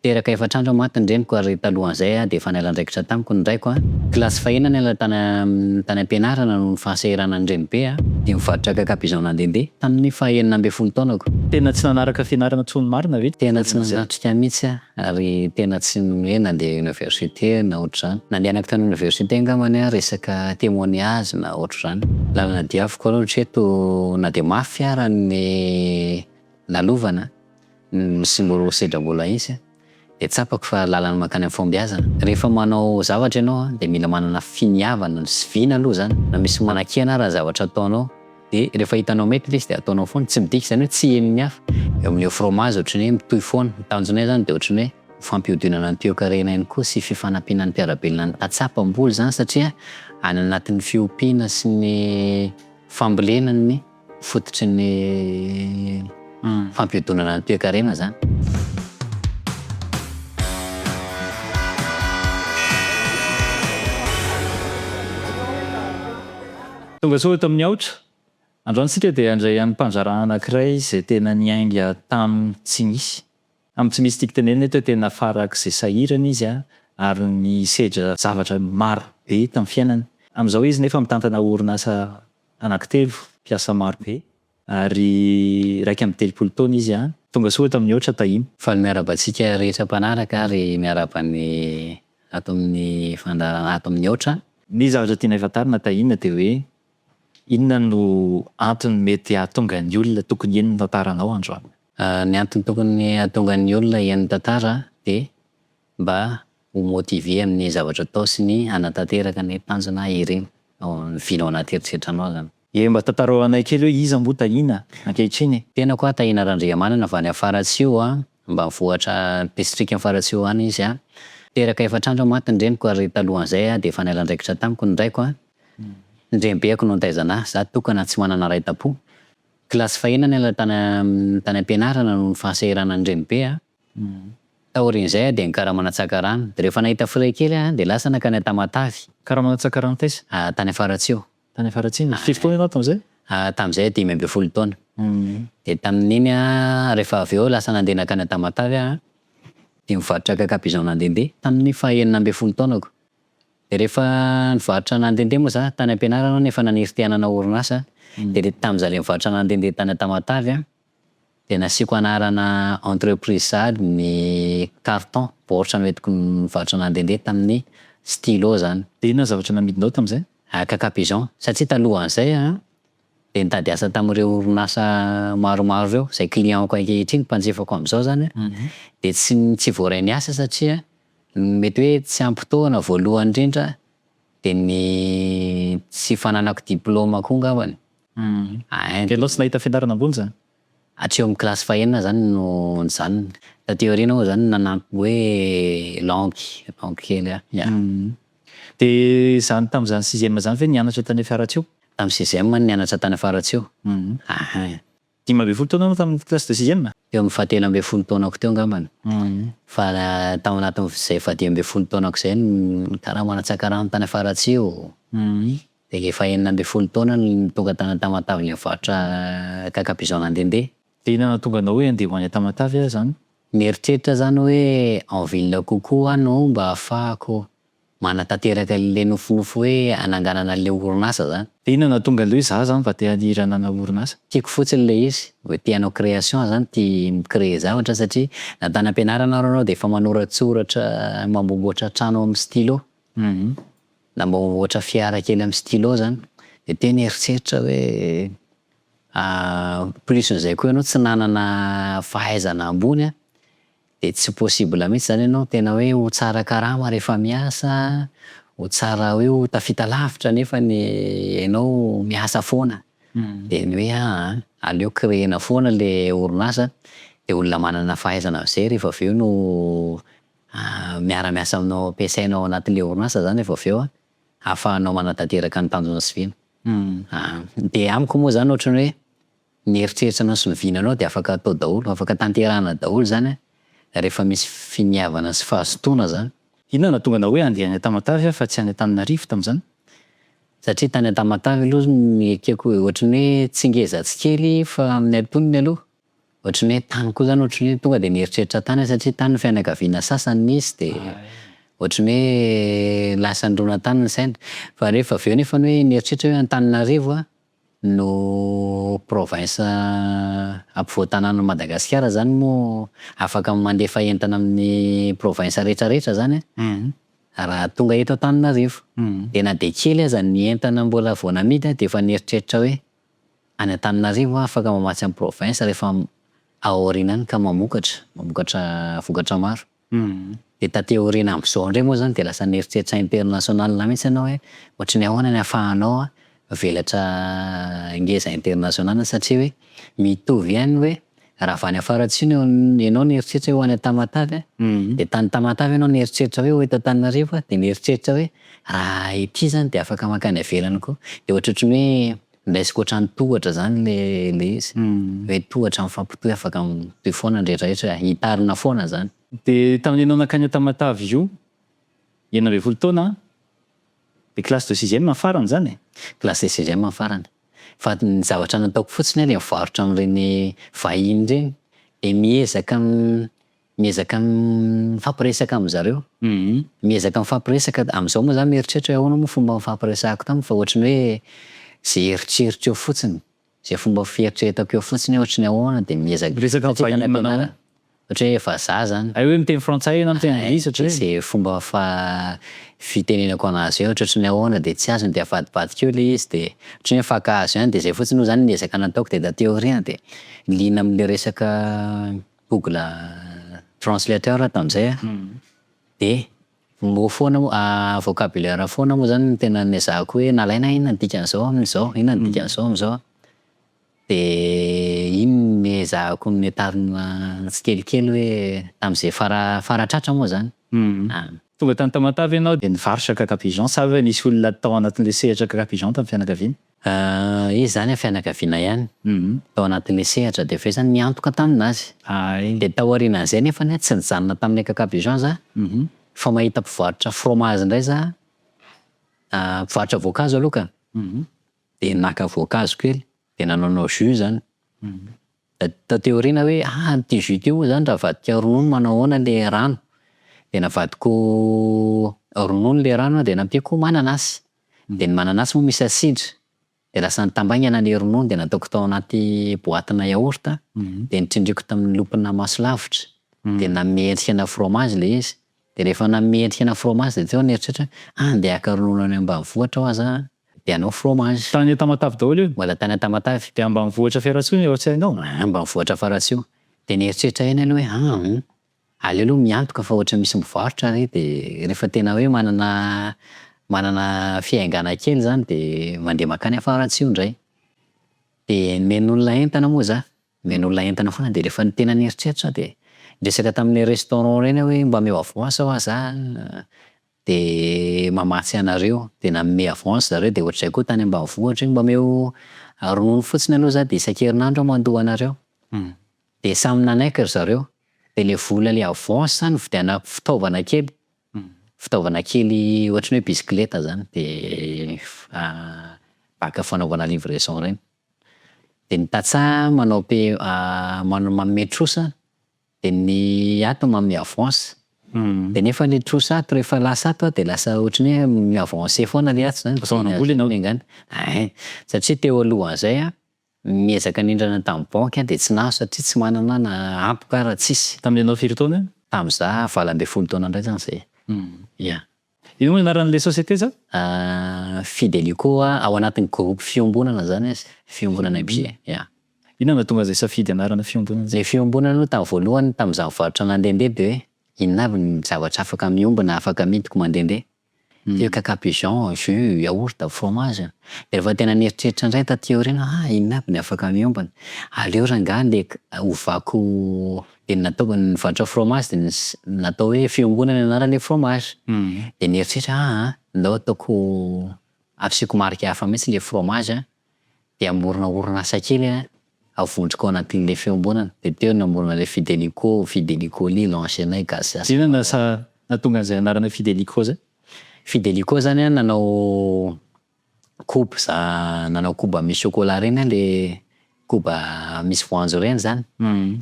Teraka efatr'andro aho maty ny reniko ary talohan'izay aho dia efa niala andraikitra tamiko ny raiko a. Kilasy fahenina niala tany tany am-pianarana noho ny fahasahiranan'ny renibe a. Dia nivarotra kaka pigeon nandehandeha tamin'ny faha 16 taonako. Tena tsy nanaraka fianarana intsony marina ve? Tena tsy nanatrika mihitsy aho ary tena tsy hoe nandeha université na ohatr'izany. Nandehanako tany université angambany aho resaka témoignage na ohatr'izany. Lalana diaviko aloha hatreto na dia mafy ara ny lalovana sy mbola ho sedra mbola hisy dia tsapako fa lalana mankany amin'ny fahombiazana. Rehefa manao zavatra ianao dia mila manana finiavana sy vina aloha izany. Na misy manakiana ara ny zavatra ataonao dia rehefa hitanao mety ilay izy dia ataonao foana, tsy midika izany hoe tsy henon'ny hafa. Eo amin'ilay fromage ohatran'ny hoe mitohy foana, ny tanjonay izany dia ohatran'ny hoe fampihodinana ny toekarena ihany koa sy fifanampiana ny mpiara-belona ny tantsaha mpamboly izany satria any anatin'ny fiompiana sy ny fambolena ny fototry ny fampihodinana ny toekarena izany. Tonga soa eto amin'ny Aotra. Androany isika dia handray an'ny mpandraharaha anankiray izay tena niainga tamin'ny tsy misy. Amin'ny tsy misy tiako tenenina eto hoe tena farak'izay sahirana izy ary nisedra zavatra maro be tamin'ny fiainany. Amin'izao izy nefa mitantana orinasa anankitelo, mpiasa maro be ary 31 taona izy. Tonga soa eto amin'ny Aotra Tahiana. Faly miarahaba antsika rehetra mpanaraka ary miarahaba ny ato amin'ny fandaharana ato amin'ny Aotra. Ny zavatra tianay fantarina Tahiana dia hoe inona no antony mety hahatonga ny olona tokony hino ny tantaranao androany? Ny antony tokony hahatonga ny olona hino ny tantara dia mba ho motiver amin'ny zavatra atao sy ny hanatanteraka ny tanjona irina ao ny vina ao anaty eritreritranao zany. Ye mba tantarao anay kely hoe iza moa Tahiana ankehitriny e? Tenako aho Tahiana Randriamanana avy any Faratsiho a, ambanivohitra distrikan'i Faratsiho any izy a. Teraka efatr'andro aho maty ny reniko ary talohan'izay aho dia efa niala andraikitra tamiko ny raiko a. Ny renibeako no nitaizana ahy, za tokana tsy manana ray tam-po. Kilasy fahenina niala tany tany am-pianarana noho ny fahasahiranan'ny renibe a. Taorian'izay aho dia nikarama natsaka rano. Dia rehefa nahita frais kely aho dia lasa nankany Tamatave. Karama natsaka rano taiza? Tany Faratsiho. Tany Faratsiho. Firy taona ianao tamin'izay? Tamin'izay 15 taona. Dia tamin'iny aho rehefa avy eo lasa nandeha nankany Tamatave aho dia nivarotra kaka pigeon nandehandeha tamin'ny faha 16 taonako. Dia rehefa nivarotra nandehandeha moa za tany am-pianarana aho efa naniry te hanana orinasa. Dia tamin'izaho ilay nivarotra nandehandeha tany Tamatave an. Dia nasiako anarana entreprise sahady ny carton baoritra noentiko nivarotra nandehandeha tamin'ny stylo zany. Dia inona ny zavatra namidinao tamin'izay? Kaka pigeon. Satria talohan'izay aho dia nitady asa tamin'ireo orinasa maromaro ireo, izay client-ko ankehitriny, mpanjifako amin'izao zany an, dia tsy tsy voaray niasa satria mety hoe tsy ampy taona voalohany indrindra dia ny tsy fananako diploma koa angambany. Ein. Ianao tsy nahita fianarana ambony zany? Hatreo amin'ny kilasy fahenina zany no nijanona. Taty aoriana moa zany nanampy hoe langue, langue kely aho. Ya. Dia izany tamin'izany sixième izany ve nianatra tany Faratsiho? Tamin'ny sixième nianatra tany Faratsiho. Ahin. 15 taona anao tamin'ny classe de sixième? Teo amin'ny fahatelo ambin'ny folo taonako teo angambany. Fa tao anatin'izay fahadimy ambin'ny folo taonako izay no nikarama natsaka rano tany Faratsiho. Dia ilay faha 16 taona no tonga tany Tamatave nivarotra kaka pigeon nandehandeha. Dia inona nahatonga anao hoe handeha ho any Tamatave aho izany? Nieritreritra zany hoe en ville kokoa aho no mba ahafahako manatanteraka an'ilay nofinofy hoe hananganana an'ilay orinasa zany. Dia inona nahatonga an'ilay hoe za zany mba te haniry hanana orinasa? Tiako fotsiny ilay izy, hoe te hanao création zany, tia mi-créer zavatra satria na tany am-pianarana ary anao dia efa manoratsoratra mamboamboatra trano amin'ny stylo. Na mamboamboatra fiara kely amin'ny stylo zany. Dia teo nieritreritra hoe plus n'izay koa ianao tsy nanana fahaizana ambony an, dia tsy possible mihitsy zany ianao tena hoe ho tsara karama rehefa miasa, ho tsara hoe ho tafita lavitra nefa ny ianao miasa foana. Dia ny hoe aa aleo créer-na foana le orinasa dia olona manana fahaizana am'zay rehefa avy eo no miara-miasa aminao ampiasainao ao anatin'le orinasa zany rehefa avy eo an, ahafahanao manatanteraka ny tanjona sy vina. Dia amiko moa zany ohatran'ny hoe ny eritreritranao sy ny vinanao dia afaka atao daholo, afaka tanterahana daholo zany an, rehefa misy finiavana sy fahazotoana zany. Inona no nahatonga anao hoe handeha any Tamatave fa tsy any Antananarivo tamin'izany? Satria tany Tamatave aloha ny ekeko ohatran'ny hoe tsy ngeza tsy kely fa amin'ny antonony aloha. Ohatran'ny hoe tany koa zany ohatran'ny hoe tonga de nieritreritra tany aho satria tany ny fianakaviana sasany nisy de ohatran'ny hoe lasa nirona tany ny saina fa rehefa avy eo nefany hoe nieritreritra hoe Antananarivo an no province ampovoan-tananan'i Madagasikara zany moa afaka mandefa entana amin'ny province rehetrarehetra zany an, raha tonga eto Antananarivo. De na de kely aza ny entana mbola vao namidy an de efa nieritreritra hoe any Antananarivo aho afaka mamatsy an'ny province rehefa ao aoriana any ka mamokatra, mamokatra vokatra maro. De taty aoriana amzao ndray moa zany de lasa nieritreritra international mintsy anao hoe ohatry ny ahoana ny ahafahanao mivelatra ngeza international satria hoe mitovy ihany hoe raha avy any Faratsiho enao nieritreritra hoe ho any Tamatave an, de tany Tamatave enao nieritreritra hoe ho eto Antananarivo an, de nieritreritra hoe raha ety zany de afaka mankany ivelany koa, de ohatrohatry ny hoe Raisiko ohatran'ny tohatra zany le le izy, hoe tohatra mifampitohy afaka mitohy foana ny rehetra rehetra, hitarina foana zany. De tamin'ianao nankany Tamatave io, 16 taona an, de classe de sixième ny farany zany e? Classe de sixième ny farany. Fa ny zavatra nataoko fotsiny an, le mivarotra amin'ireny vahiny ireny, de miezaka Miezaka mifampiresaka amin zareo, miezaka mifampiresaka, amzao moa za mieritreritra hoe ahoana moa fomba nifampiresahako taminy fa ohatry ny hoe ze eritreritra eo fotsiny, ze fomba fieritreretako eo fotsiny hoe ohatry ny ahoana de miezaka Miresaka satria vahiny tany manao am-pianarana ohatra hoe vazaha zany. Hay hoe miteny frantsay na miteny anglisy ohatra hoe. Ze fomba fa- fitenenako anazy eo ohatrohatry ny ahoana de tsy azony de avadibadiko eo le izy de ohatry ny hoe mifankahazo ihany de zay fotsiny moa zany ny ezaka nataoko de taty aoriana de liana amle resaka Google translateur tamzay an, de mot foana moa vocabulaire foana moa zany no tena nezahako hoe nalaina inona ny dikan'izao amin'izao, inona ny dikan'izao amin'izao, de iny no nezahako noetarina tsikelikely hoe tam'zay fara fara-tratra moa zany. Tonga tany Tamatave ianao de nivarotra caca pigeon sa hoe nisy olona tao anatin'le sehatra caca pigeon tamin'ny fianakaviana? Izy zany an fianakaviana ihany tao anatin'le sehatra de avy eo zany niantoka taminazy. De tao aorianan'izay nefany an tsy nijanona tamin'le caca pigeon za fa mahita mpivarotra fromage ndray za, mpivarotra voankazo aloha ka, de naka voankazo kely de nanaonao jus zany. Taty aoriana hoe ah ty jus ty moa zany raha avadika ronono manao ahoana le rano? De navadiko ronono le rano an de nampiako mananasy, de ny mananasy moa misy asidra, de lasa nitambaingana le ronono de nataoko tao anaty boatina yaourt de notsindriako tamin'ny lopina masolavitra, de nanome endrika fromage le izy, de rehefa nanome endrika fromage de teo aho nieritreritra hoe ah andeha haka ronono any ambanivohitra hoa za de hanao fromage. Tany Tamatave daholo io? Mbola tany Tamatave. De ambanivohitra Fiaratsiho no ao an-tsainao? Ambanivohitra Faratsiho. De nieritreritra ihany aloha hoe an, aleo aloha miantoka fa ohatra misy mivarotra ary de rehefa tena hoe manana manana fiaingana kely zany de mandeha mankany Faratsiho indray. De nomen'olona entana moa za, nomen'olona entana foana de rehefa tena nieritreritra aho de niresaka tamin'le restaurant reny aho hoe mba omeo avance hoa za de mamatsy anareo, de nanome avance zareo de ohatr'izay koa tany ambanivohitra hoe mba omeo ronono fotsiny aloha za de isan-kerinandro aho mandoa anareo. De samy nanaiky ry zareo, de le vola le avance nividianako fitaovana kely, fitaovana kely ohatry ny hoe bisikileta zany de bac fanaovana livraison reny. De ny tantsaha manao paie- manome trosa de ny ato manome avance, de nefa le trosa ato rehefa lasa ato an de lasa ohatry ny hoe mi-avancer foana le ato zany. Lasa manambola enao. Ein, satria teo alohan'izay an, niezaka nindrana tamin'ny banky aho de tsy nahazo satria tsy manana na antoka ara tsisy. Tamin'ianao firy taona? Tam'za 18 taona indray zany zay. Ya. Inona moa ny anaran'le société zany? Fidelico ao anatin'ny groupe Fiombonana zany izy, Fiombonana MG, ya. Inona no nahatonga an'izay safidy anarana Fiombonana zay? Le Fiombonana aloha tamin'ny voalohany tam'za nivarotra nandehandeha de hoe inona avy ny zavatra afaka miombona afaka amidiko mandehandeha? De caca pigeon, jus, yaourt, fromage. De rehefa tena nieritreritra indray taty aoriana ah inona aby ny afaka miombona? Aleo rangaha le k- ovako de nataoko nivarotra fromage de ns- natao hoe Fiombonana ny anaran'le fromage. De nieritreritra aho aa ndao ataoko asiako marika hafa mintsy le fromage an, de hamorona orinasa kely aho avondroko ao anatin'le Fiombonana, de teo namorona le Fidelico, Fidelicoli, Lanchenay, Gasy. Inona no asa nahatonga an'izay anarana Fidelico zay? Fidelico zany an, nanao koba za nanao koba misy chocolat reny aho le. Koba misy voanjo ireny zany,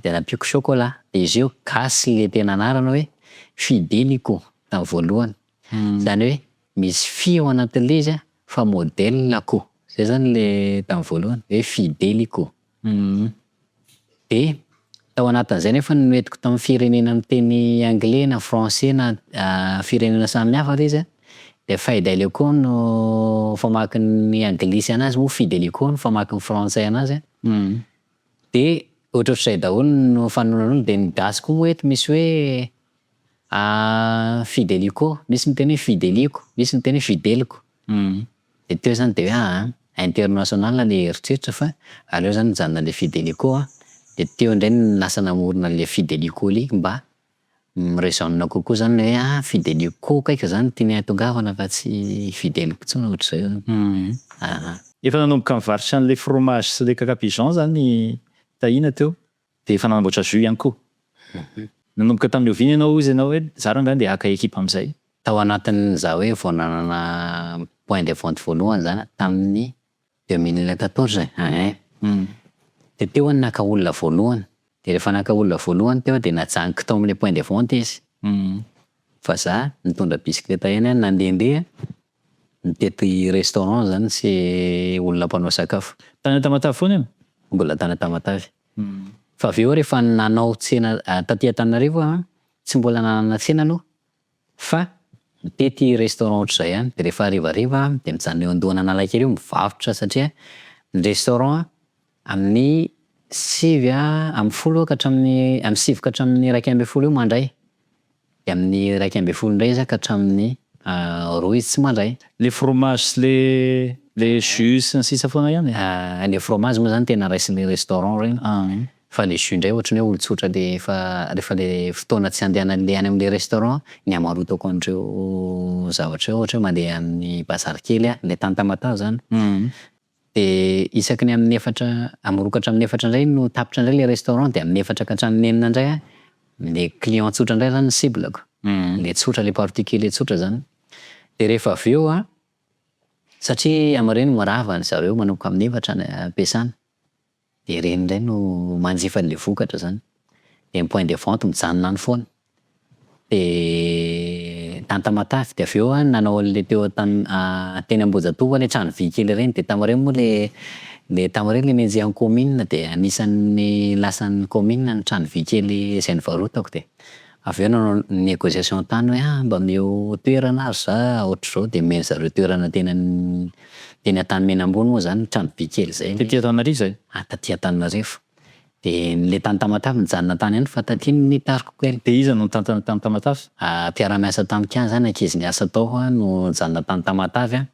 de nampiako chocolat, de izy io gasy le tena anarana hoe Fideliko tam voalohany, zany hoe misy fy ao anatin'le izy an fa modèle-ko, zay zany le tam voalohany hoe Fideliko. De tao anatin'izay nefa noentiko tam firenena miteny anglais na français na firenena samihafa le izy an, de Fidelco no famakin'ny anglisy anazy moa Fideliko no famakin'ny frantsay anazy an, de ohatrohatr'izay daholo no fanononan'olo de ny gasy koa moa eto misy hoe Fideliko, misy miteny hoe Fideliko, misy miteny hoe Fideliko, de teo zany de hoe aaa international le eritreritra fa aleo zany mijanona le Fideliko an, de teo indray no lasa namorona anle Fideliko le mba mi-resonne kokoa zany le hoe ah Fideliko kaiky zany tiany ahatongavana fa tsy Fideliko intsony ohatr'izay zany. Efa nanomboka nivarotra an'le fromage sy le caca pigeon zany i Tahina teo, de efa nanamboatra jus ihany koa. Nanomboka tamin'ny oviana ianao hozy ianao hoe za rangah ndeha haka ekipa amizay? Tao anatin'ny za hoe vao nanana point de vente voalohany zany an, tamin'ny deux mille quatorze e, ein. De teo aho naka olona voalohany, de rehefa naka olona voalohany teo aho de najanoko tao amle point de vente izy, fa za nitondra bisikileta ihany aho nandehandeha nitety restaurant zany sy olona mpanao sakafo. Tany Tamatave foana ianao? Mbola tany Tamatave. Fa avy eo rehefa nanao tsena taty Antananarivo aho an, tsy mbola nanana tsena aloha fa nitety restaurant ohatr'izay ihany, de rehefa harivariva aho de mijanona eo andohan'Analakely eo mivarotra satria ny restaurant amin'ny sivy an, amin'ny folo ka hatramin'ny, amin'ny sivy ka hatramin'ny 11 eo mandray, de amin'ny 11 indray izy an ka hatramin'ny roa izy tsy mandray. Le fromage sy le le jus sy ny sisa foana ihany e? Le fromage moa zany tena raisin'ny restaurant reny fa le jus ndray ohatran'ny hoe olon-tsotra le efa rehefa le fotoana tsy andehanan'le any amle restaurant ny amarotako an'ireo zavatra ireo ohatra hoe mandeha amin'ny bazary kely aho, le tany Tamatave zany, de isaky ny amin'ny efatra, amin'ny roa ka hatramin'ny efatra indray no tapitra indray le restaurant de amin'ny efatra ka hatramin'ny enina indray an, le client tsotra indray zany ny cible-ko, le tsotra le particulier tsotra zany. De rehefa avy eo an, satria amin'ireny mirava ry zareo manomboka amin'ny efatra any am-piasana, de ireny indray no manjifa an'le vokatra zany, de ny point de vente mijanona any foana. De tany Tamatave de avy eo aho nanao an'le teo Antan- teny Ambohijatovo le trano vy kely ireny de tamin'ireny moa le le tamin'ireny le nenjehan'ny commune de anisan'ny lasan'ny commune ny trano vy kely izay nivarotako de avy eo nanao négociation tany hoe ah mba omeo toerana ary za ohatr'izao de nomen-zareo toerana teny an- teny Antanimena ambony moa zany trano vy kely zay. Tety Antananarivo zay? Ah taty Antananarivo. De le tany Tamatave nijanona tany ihany fa taty no nitariko kely. De iza no nitantana tany Tamatave? Mpiara-miasa tamiko ihany zany ankizy niasa tao an no nijanona tany Tamatave an,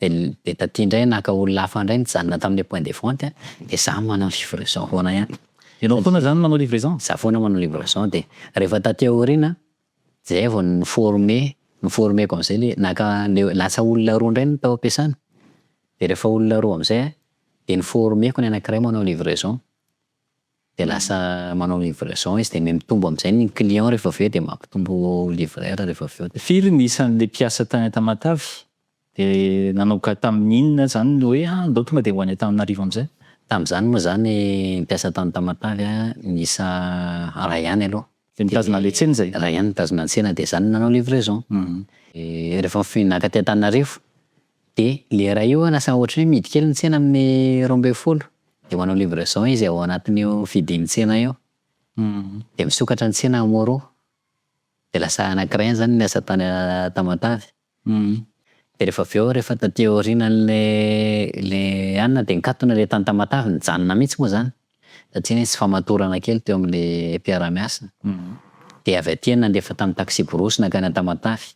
de de taty ndray naka olona hafa ndray nijanona tamle point de vente an, de za manao livraison foana ihany. Ianao foana zany manao livraison? Za foana manao livraison de rehefa taty aoriana zay vao ni-former, ni-former-ko amizay le naka le lasa olona roa ndray no tao am-piasana, de rehefa olona roa amizay an, de ni-former-ko ny anakiray manao livraison, de lasa manao livraison izy de mihamitombo amizay ny client rehefa avy eo de mampitombo livreur rehefa avy eo. Firy ny isan'le mpiasa tany Tamatave? De nanomboka tamin'ny inona zany no hoe ah ndao tonga de ho any Antananarivo amizay? Tam'zany moa zany mpiasa tany Tamatave an, niisa ray ihany aloha. De nitazona le tsena zay? Ray ihany nitazona ny tsena de za no nanao livraison. De rehefa nifindra nankaty Antananarivo, de le ray io an lasa ohatry ny hoe mihidy kely ny tsena amin'ny 12 de manao livraison izy ao anatin'io fihidin'ny tsena io, de misokatra ny tsena amin'ny roa, de lasa anakiray ihany zany niasa tany Tamatave. De rehefa avy eo rehefa taty aorianan'le le an de nikatona le tany Tamatave, nijanona mintsy moa zany satria nisy famatorana kely teo amle mpiara-miasa, de avy aty aho nandefa tam taksiborosy nankany Tamatave,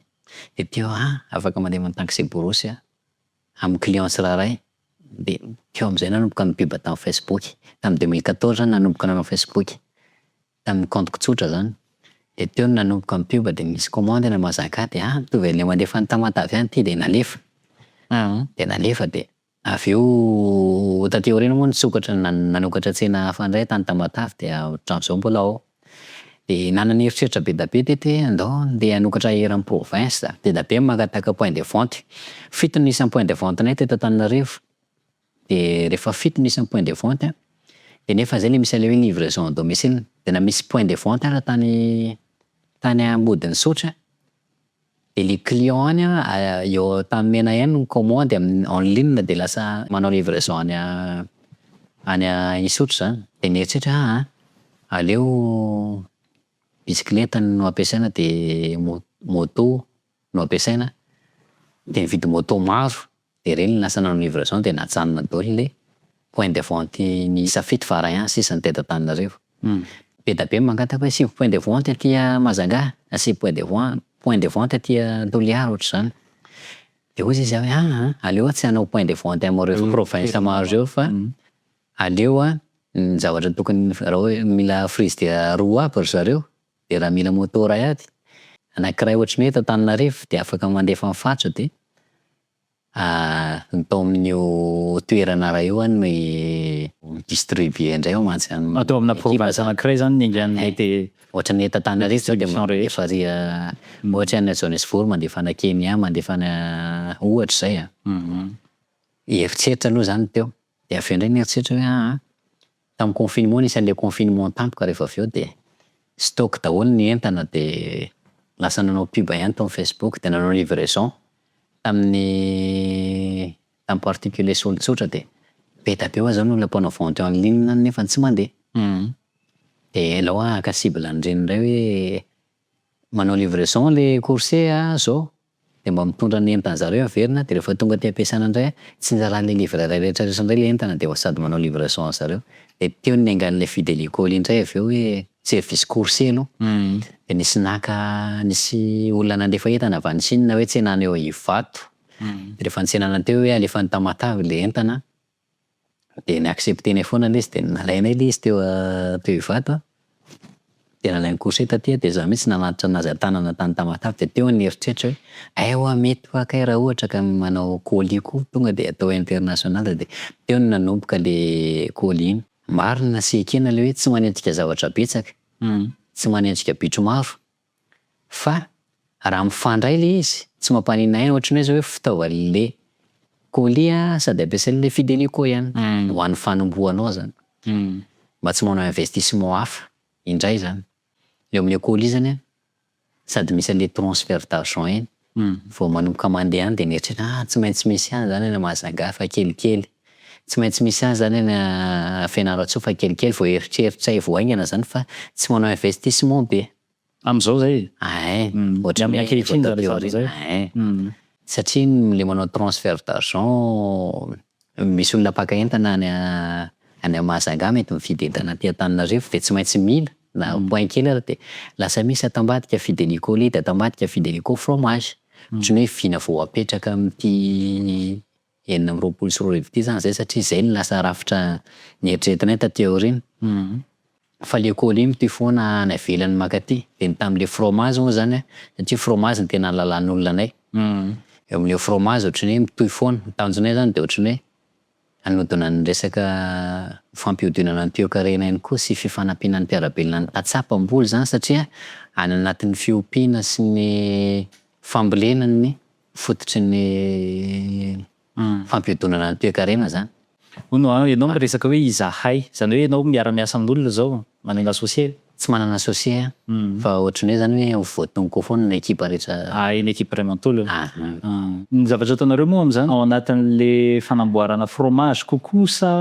de teo aho ah afaka mandeha am taksiborosy aho, am client tsirairay, de teo amizay nanomboka ni-pub tam facebook, tam deux mille quatorze aho nanomboka nanao facebook, tamin'ny compte-ko tsotra zany, de teo no nanomboka ni-pub de nisy commande any Mahazaka de ah mitovy anle mandefa any Tamatave ihany ty de nalefa, de nalefa de avy eo taty aoriana moa nisokatra nan- nanokatra tsena hafa ndray tany Tamatave de hatram'zao mbola ao. De nanana eritreritra be dia be teto hoe andao andeha hanokatra eran'ny province, be dia be ny mangataka point de vente, fito ny isan'ny point de vente-nay teto Antananarivo, de rehefa fito ny isan'ny point de vente an. De nefa zay le misy an'le hoe livraison à domicile, de na misy point de vente ara tany tany Ambodin'Isotry an, de le client any an eo Antanimena ihany no mi-commande amin'ny en ligne de lasa manao livraison any any Isotry zany. De nieritreritra aho an, aleo bisikileta no ampiasaina de mo- moto no ampiasaina, de nividy moto maro de ireny no lasa nanao livraison de najanona daholo le point de vente miisa fito fa ray ihany sisa ny teto Antananarivo. Be dia be ny mangataka hoe asivo point de vente aty Majunga, asivo point de voi- point de vente aty Toliara ohatr'izany. De hozy izy aho hoe an an, aleo aho tsy hanao point de vente am'reo province maro reo fa aleo an ny zavatra tokony raha hoe mila frizidera roa aby ry zareo, de raha mila moto iray aby, anakiray ohatry ny hoe eto Antananarivo de afaka mandefa am faritra de ny tao amin'io toerana iray io aho no mi-distribuer indray ao mantsy an- Atao amina province anakiray zany ny andehanan'ilay de Ohatra ny eto Antananarivo zao de distribution rehetra. mandefa ary ohatra any Johannesburg, mandefa any Kenya, mandefa any ohatra zay an. Eritreritra aloha zany teo, de avy eo indray nieritreritra hoe an an, tam confinement nisy anle confinement tampoka rehefa avy eo de stock daholo ny entana de lasa nanao pub ihany tao am facebook de nanao livraison tamin'ny tam particulier sy olon-tsotra de be dia be ho'a zao ny olona mpanao vente en ligne nefa tsy mandeha. De alao aho haka cible an'ireny indray hoe manao livraison le coursier an zao, de mba mitondra ny entan'zareo averina de rehefa tonga aty am-piasana indray an, tsinjaran'le livreur rehetra rehetra indray le entana de sady manao livraison an'zareo. De teo no niaingan'ilay Fidelia-Colis indray avy eo hoe service coursier aloha. De nisy naka nisy olona nandefa entana avy any Chine hoe tsenana eo Ivato, de rehefa notsenana teo hoe alefa any Tamatave le entana, de ni-accepter-nay foana le izy de nalainay le izy teo teo Ivato an, de nalain'ny coursier taty an, de za mihintsy nanatitra anazy an-tanana tany Tamatave de teo aho nieritreritra hoe hay ho'a mety ho'a kay raha ohatra ka manao colis koa tonga de atao international de teo no nanomboka le colis iny. Marina sy ekena le hoe tsy manenjika zavatra betsaka, tsy manenjika bitro maro, fa raha mifandray le izy, tsy mampaninona ahy ohatry ny hoe zao hoe fitaovan'le colis an sady ampiasain'le Fidelco ihany, ho an'ny fanombohanao zany. Mba tsy manao investissement hafa indray zany. Eo amle colis zany an, sady misy anle transfert d'argent iny, vao manomboka mandeha any de mieritreritra ah tsy maintsy misy ihany zany any Majunga fa kelikely, tsy maintsy misy ihany zany any Fianarantsoa fa kelikely, vao eritreritray vao haingana zany fa tsy manao investissement be. Am'zao zay? Ein, Ny ohatry amin'ny ny hoe ankehitriny vao zany taty resahana zay. aoriana, ein. Satria le manao transfert d'argent, misy olona mpaka entana any any Majunga mety mividy entana aty Antananarivo de tsy maintsy mila na point kely ara de lasa misy ato ambadika Fidelia-Colis de ato ambadika Fidelia-Co fromage. Ohatry ny hoe vina vao apetraka am'ty 2026 ty zany zay satria zay no lasa rafitra noeritreretinay taty aoriana. Fa le colis mitohy foana any ivelany mankaty, de ny tam'le fromage moa zany an, satria fromage no tena ahalalan'olona anay, eo am'le fromage ohatry ny hoe mitohy foana, ny tanjonay zany de ohatry ny hoe hanodina ny resaka fampihodinana ny toekarena ihany koa sy fifanampiana ny mpiara-belona ny tantsaha mpamboly zany satria any anatin'ny fiompiana sy ny fambolena ny fototry ny fampihodinana ny toekarena zany. Hono hoa, ianao miresaka hoe izahay, zany hoe ianao miara-miasa amin'olona zao? Manana associé? Tsy manana associé aho fa ohatry ny hoe zany hoe voatonoko ao foana ny ekipa rehetra. Ay, ny ekipa iray manontolo. Aha. Ny zavatra ataonareo moa am'zany ao anatin'le fanamboarana fromage kokoa sa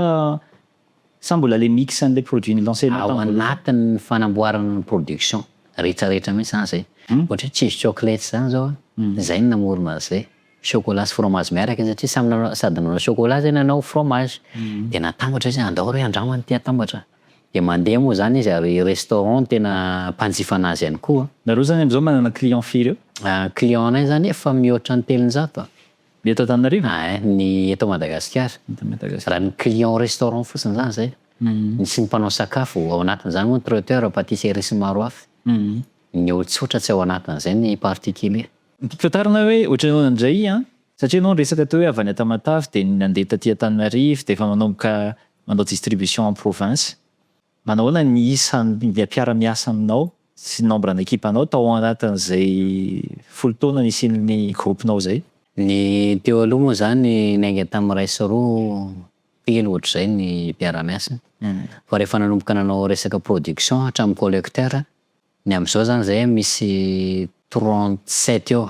sa mbola le mix an'le produit ni-lancer-nao Ao tam voalohany? anatin'ny fanamboarana ny production rehetrarehetra mihintsy zany zay. Ohatra hoe cheese chocolate zany zao an, zay no namorona an'izay, chocolat sy fromage miaraka izy satria samy nanao sady nanao chocolat zay nanao fromage, de natambatra izy hoe andao re andramana ty atambatra, de mandeha moa zany izy ary restaurant no tena mpanjifa anazy ihany koa. Nareo zany am'zao manana client firy eo? Client anay zany efa mihoatra ny 300 an. Ny eto Antananarivo? Ein, ny eto Madagasikara. Eto Madagasikara. Raha ny client restaurant fotsiny zany zay, ny sy ny mpanao sakafo, ao anatin'izany moa ny traiteur, patisserie sy ny maro hafa. Ny olon-tsotra tsy ao anatin'izay ny particulier. Ny tiako fantarina hoe ohatran'ny ahoana indray an, satria ianao niresaka teo hoe avy any Tamatave dia nandeha taty Antananarivo dia efa manomboka manao distribution en province. Manao ahoana ny isan'ny mpiara-miasa aminao sy nombre ny ekipanao tao anatin'izay 10 taona nisian'ny groupe-nao izay? Ny teo aloha moa zany niainga tamin'ny iray sy roa. telo ohatr'izay ny mpiara-miasa. Fa rehefa nanomboka nanao resaka production hatramin'ny collecteur, ny am'zao zany zay misy 37 eo.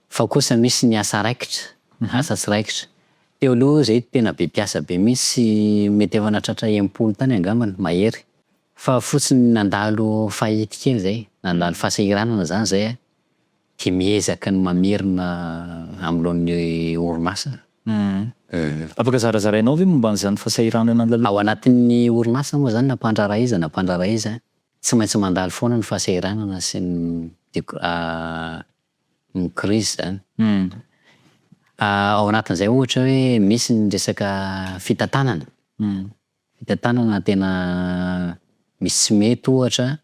Fa kosa misy ny asa raikitra, asa tsy raikitra. Teo aloha zay tena be mpiasa be mihintsy, mety efa nahatratra 60 tany angambany, mahery. Fa fotsiny nandalo faillite kely zay, nandalo fahasahiranana zany zay an, de miezaka ny mamerina am laoniny orinasa. Afaka zarazarainao ve momba an'izany fahasahiranana nandalovanao? Ao anatin'ny orinasa moa zany na mpandraharaha iza na mpandraharaha iza, tsy maintsy mandalo foana ny fahasahiranana sy ny dec- ny krizy zany. Ao anatin'izay ohatra hoe misy ny resaka fitantanana, fitantanana tena misy tsy mety ohatra,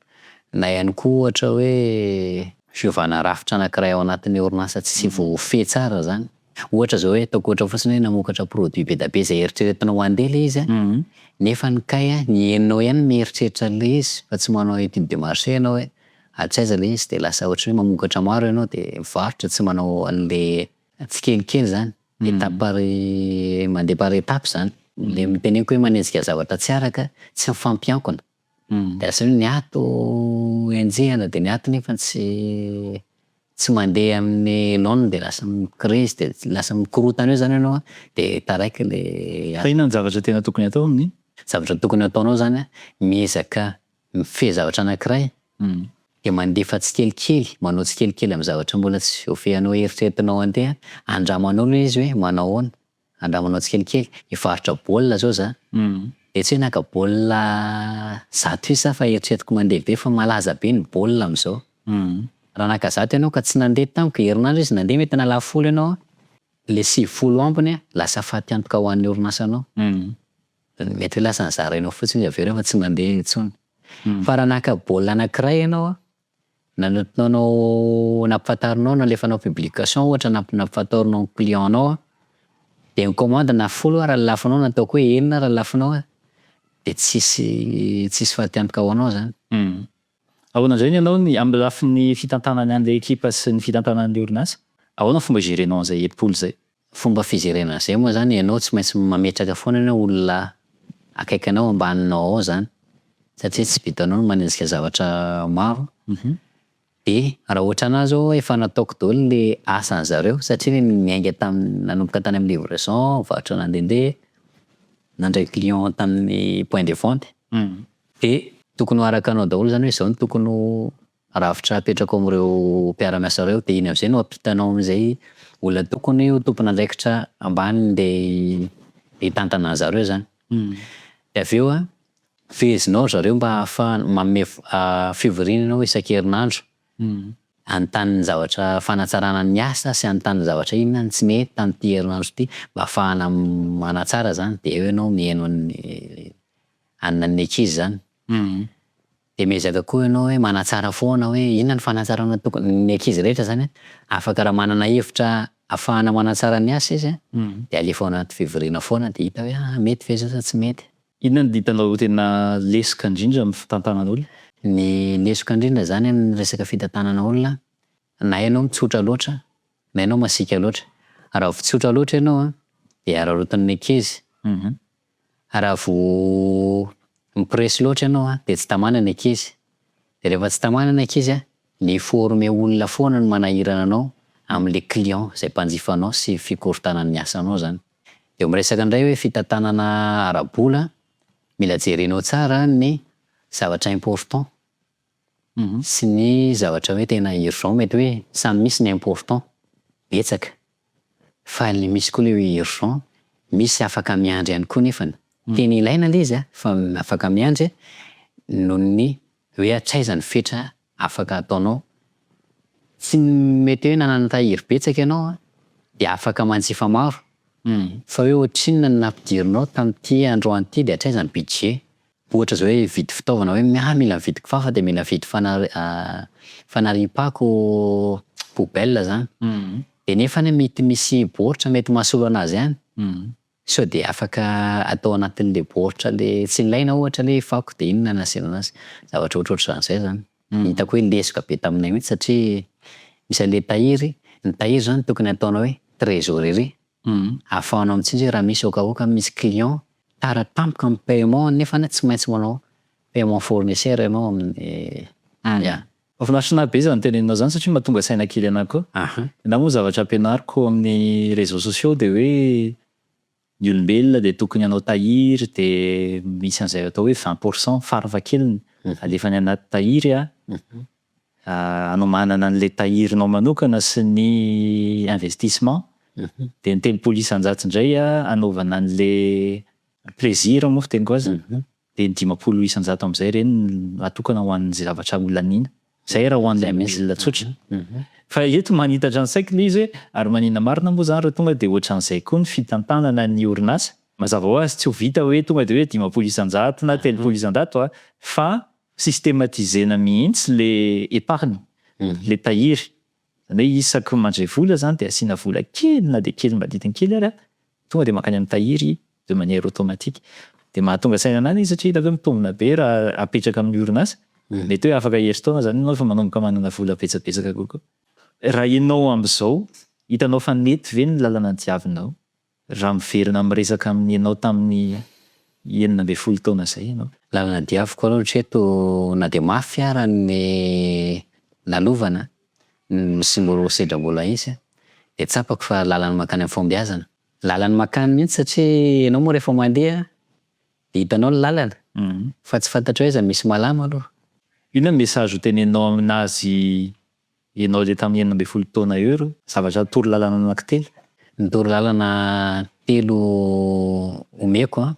na ihany koa ohatra hoe fiovana rafitra anakiray ao anatin'ny orinasa tsy voafehy tsara zany. Ohatra zao hoe, ataoko ohatra fotsiny hoe namokatra produit be da be zay eritreretinao handeha le izy an, nefany kay an ny enao ihany mieritreritra anle izy fa tsy manao etude de marché enao hoe hatraiza le izy de lasa ohatry ny hoe mamokatra maro enao de mivarotra tsy manao anle tsikelikely zany, étape par mandeha par étape zany. Le teneniko hoe manenjika zavatra tsy araka, tsy mifampiankina. De lasa hoe ny ato enjehina de ny ato nefa tsy tsy mandeha amin'ny laoniny de lasa mikrizy de lasa mikorontana eo zany enao an, de taraiky le Fa inona ny zavatra tena tokony atao amin'iny? Zavatra tokony ataonao zany an, miezaka mifehy zavatra anakiray, de mandefa tsikelikely, manao tsikelikely am zavatra mbola tsy voafehinao eritreretinao handeha, andramanao aloha izy hoe manao ahoana, andramanao tsikelikely, hivarotra baolina zao za, de tsy hoe naka baolina 100 isa aho fa eritreretiko mandeha be fa malaza be ny baolina amzao. Raha naka 100 enao ka tsy nandeha tampoka, herinandro izy nandeha mety nahalafo folo enao an, le 90 ambiny an lasa faty antoka ho an'ny orinasanao. Mety hoe lasa nozarainao fotsiny izy avy eo rehefa tsy nandeha intsony. Fa raha naka baolina anakiray enao an, nataonao nampafantarinao nalefanao publication ohatra namp- nampafantarinao ny client-nao an, de ny commande na folo ara ny lafonao na ataoko hoe enina ara ny lafonao an, de tsisy tsisy faty antoka ho anao zany. Ahoana indray ny anao ny amin'ny lafiny fitantanana an'ilay ekipa sy ny fitantanana ny orinasa? Ahoana ny fomba igerenao an'izay 60 izay? Fomba fijerena an'izay moa zany, ianao tsy maintsy mametraka foana anie olona akaiky anao ambaninao ao zany, satria tsy vitanao ny manenjika zavatra maro, de raha ohatra anah zao efa nataoko daholo le asan'zareo satria niainga tam- nanomboka tany am livraison, nivarotra nandendeha, nandray client tamin'ny point de vente, de tokony ho araka anao daholo zany hoe zao no tokony ho rafitra apetrako amreo mpiara-miasa reo de iny amizay no ampitanao amizay olona tokony ho tompon'andraikitra ambany nde hitantana anzareo zany. De avy eo an, fehezinao ry zareo mba ahafahana manome fivoriana enao isan-kerinandro, hanontany ny zavatra fanatsarana ny asa sy hanontany ny zavatra inona no tsy nety tamty herinandro ty mba ahafahana manatsara zany de eo enao mihaino an'ny an'ny ankizy zany. De miezaka koa enao hoe manatsara foana hoe inona ny fanatsarana tokony, ny ankizy rehetra zany an, afaka raha manana hevitra ahafahana manatsara ny asa izy an, de alefa ao anaty fivoriana foana de hita hoe ah mety ve zao sa tsy mety. Inona no hitanao ho tena lesoka indrindra amin'ny fitantanana olona? Ny lesoka indrindra zany amin'ny resaka fitantanana olona, na enao mitsotra loatra, na enao masiaka loatra. Raha vao tsotra loatra enao an, de araraotin'ny ankizy, Raha vao mi-presse loatra ianao an, de tsy tamana ny ankizy, de rehefa tsy tamana ny ankizy an, ny hi-former olona foana no manahirana anao amle client zay mpanjifa anao sy fikorontanan'ny asanao zany. De miresaka indray hoe fitantanana ara-bola, mila jerenao tsara ny zavatra important sy ny zavatra hoe tena urgent, mety hoe samy misy ny important betsaka fa le misy koa le hoe urgent, misy afaka miandry ihany koa nefany, tena ilaina le izy an, fa afaka miandry noho ny hoe hatraiza ny fetra afaka ataonao, tsy mety hoe nanana tahiry betsaka ianao an, de afaka manjifa maro, fa hoe ohatrinona no nampidirinao tamin'ity androany ity de hatraiza ny budget. Ohatra zao hoe hividy fitaovana hoe ah mila mividy kifafa de mila mividy fanari- fanariam-pako poubelle zany, de nefany mety misy baoritra mety mahasolo anazy ihany, sao de afaka atao anatin'le baoritra le tsy ilaina ohatra le fako de iny no anasiana anazy, zavatra ohatrohatran'izay zany. Hitako hoe lesoka be taminay mintsy satria misy anle tahiry, ny tahiry zany tokony ataonao hoe tresorerie. Ahafahanao mitsinjo hoe raha misy okaoka misy client tara tampoka amin'ny paiement nefany tsy maintsy manao paiement fournisseur ianao amin'ny ya. Mahafinaritra anahy be zany teneninao zany satria mahatonga saina kely anahy koa. Na moa zavatra ampianariko amin'ny réseaux sociaux de hoe ny olombelona de tokony hanao tahiry de misy an'izay atao hoe 20 % farafahakeliny alefa any anaty tahiry an, hanomanana an'le tahirinao manokana sy ny investissement de ny 30% indray an hanaovana an'le plaisir moa fiteniko azy de ny 50% am'zay reny natokana ho an'zay zavatra ho laniana, zay raha ho an'le olona tsotra. Fa eto manitatra ny saiko le izy hoe ary maninona marina moa zany raha tonga de ohatran'izay koa ny fitantanana ny orinasa? Mazava ho azy tsy ho vita hoe tonga de hoe 50% na 30% an fa systématisena mihitsy le épargne, le tahiry, zany hoe isaky mandray vola zany de asiana vola kely na de kely madidiny kely ary an, tonga de mankany amin'ny tahiry de manière automatique. De mahatonga saina anahy izy satria hitako hoe mitombina be raha apetraka amin'ny orinasa, mety hoe afaka herintaona zany ianao efa manomboka manana vola betsabetsaka kokoa. Raha ianao am'zao, hitanao fa nety ve ny lalana diavinao raha miverina miresaka amin'ny ianao tamin'ny 16 taona zay ianao? Lalana diaviko aloha hatreto na de mafy ara ny lalovana sy mbo sedra mbola hisy an, de tsapako fa lalana mankany amin'ny fahombiazana. Lalana mankany mihintsy satria enao moa rehefa mandeha de hitanao ny lalana fa tsy fantatrao hoe aiza misy malama aloha. Inona ny message ho teneninao aminazy ianao le tamin'ny 16 taona eo reo? Zavatra toro lalana anankitelo. Ny toro lalana telo omeko an,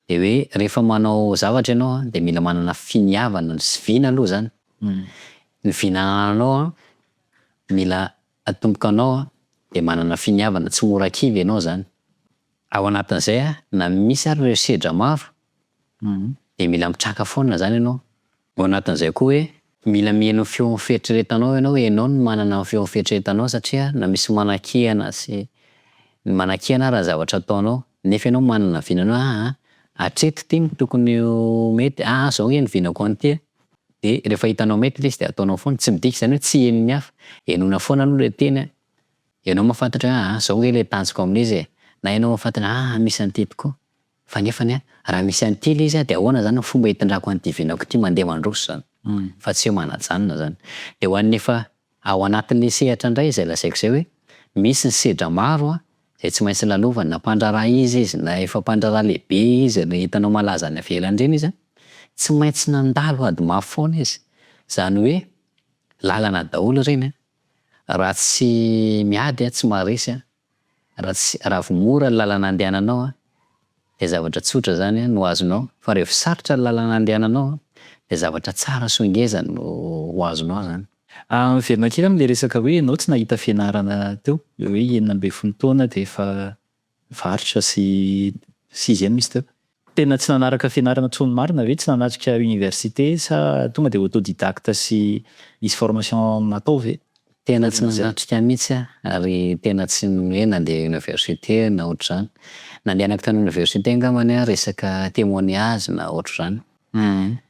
de hoe rehefa manao zavatra ianao an, de mila manana finiavana sy vina aloha zany. Ny vina anananao an, mila atombokanao an, de manana finiavana, tsy mora kivy ianao zany. Ao anatin'izay an, na misy ary ireo sedra maro, de mila mitraka foana zany ianao. Ao anatin'izay koa hoe mila miheno ny feon'ny fieritreretanao ianao hoe ianao no manana ny feon'ny fieritreretanao satria na misy manakihana sy manakihana ara ny zavatra ataonao nefa ianao manana vinany hoe aa hatreto ty no tokony ho mety, aa zao nge ny vinako an'ity e, de rehefa hitanao mety le izy de ataonao foana, tsy midika izany hoe tsy henon'ny hafa, henoina foana aloha le teny an, ianao mahafantatra hoe aa zao nge le tanjoko amin'izy e, na ianao mahafantatra hoe aa misy an'ity tokoa, fa nefany an raha misy an'ity le izy an de ahoana zany ny fomba hitondrako an'ity vinako ity mandeha mandroso zany fa tsy hoe manajanona zany. De ho an'ny efa ao anatin'le sehatra indray izay lazaiko izay hoe misy ny sedra maro an izay tsy maintsy lalovana, na mpandraharaha izy izy na efa mpandraharaha lehibe izy na hitanao malaza any ivelany ireny izy an, tsy maintsy nandalo ady mafy foana izy, zany hoe lalana daholo ireny an, raha tsy miady an tsy maharesy an, raha tsy raha vao mora ny lalana andehananao an, de zavatra tsotra zany no azonao, fa rehefa sarotra ny lalana andehananao an, de zavatra tsara sy ho ngeza no ho azonao zany. Miverina kely amle resaka hoe ianao tsy nahita fianarana teo, le hoe 16 taona de efa nivarotra sy sixième izy teo. Tena tsy nanaraka fianarana intsony marina ve? Tsy nanatrika université sa tonga de autodidacte sy nisy formation natao ve? Tena tsy nanatrika mihitsy aho ary tena tsy hoe nandeha université na ohatr'izany. Nandehanako tany université angambany aho resaka témoignage na ohatr'izany.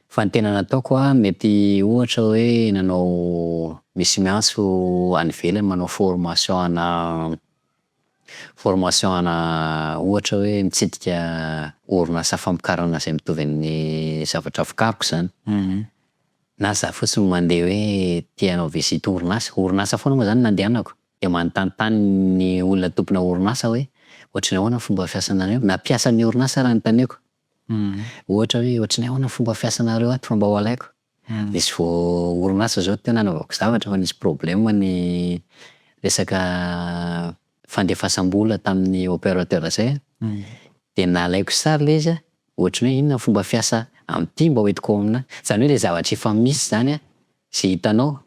Fa ny tena nataoko an, mety ohatra hoe nanao misy miantso any ivelany manao formation ana formation ana ohatra hoe mitsidika orinasa famokarana izay mitovy amin'ny zavatra vokariko zany, na za fotsiny mandeha hoe te hanao visite orinasa, orinasa foana moa zany no nandehanako, de manontanintany ny olona tompona orinasa hoe ohatry ny ahoana ny fomba fiasanareo, na mpiasan'ny orinasa ary anontaniako, ohatra hoe ohatry ny ahoana ny fomba fiasanareo ato fa mba ho alaiko, nisy vao orinasa zao teo nanaovako zavatra fa nisy probleme ny resaka fandefasam-bola tamin'ny operateur zay an, de nalaiko sary le izy an, ohatry ny hoe inona ny fomba fiasa amty mba hoentiko ao aminahy, zany hoe le zavatra efa misy zany an, zay hitanao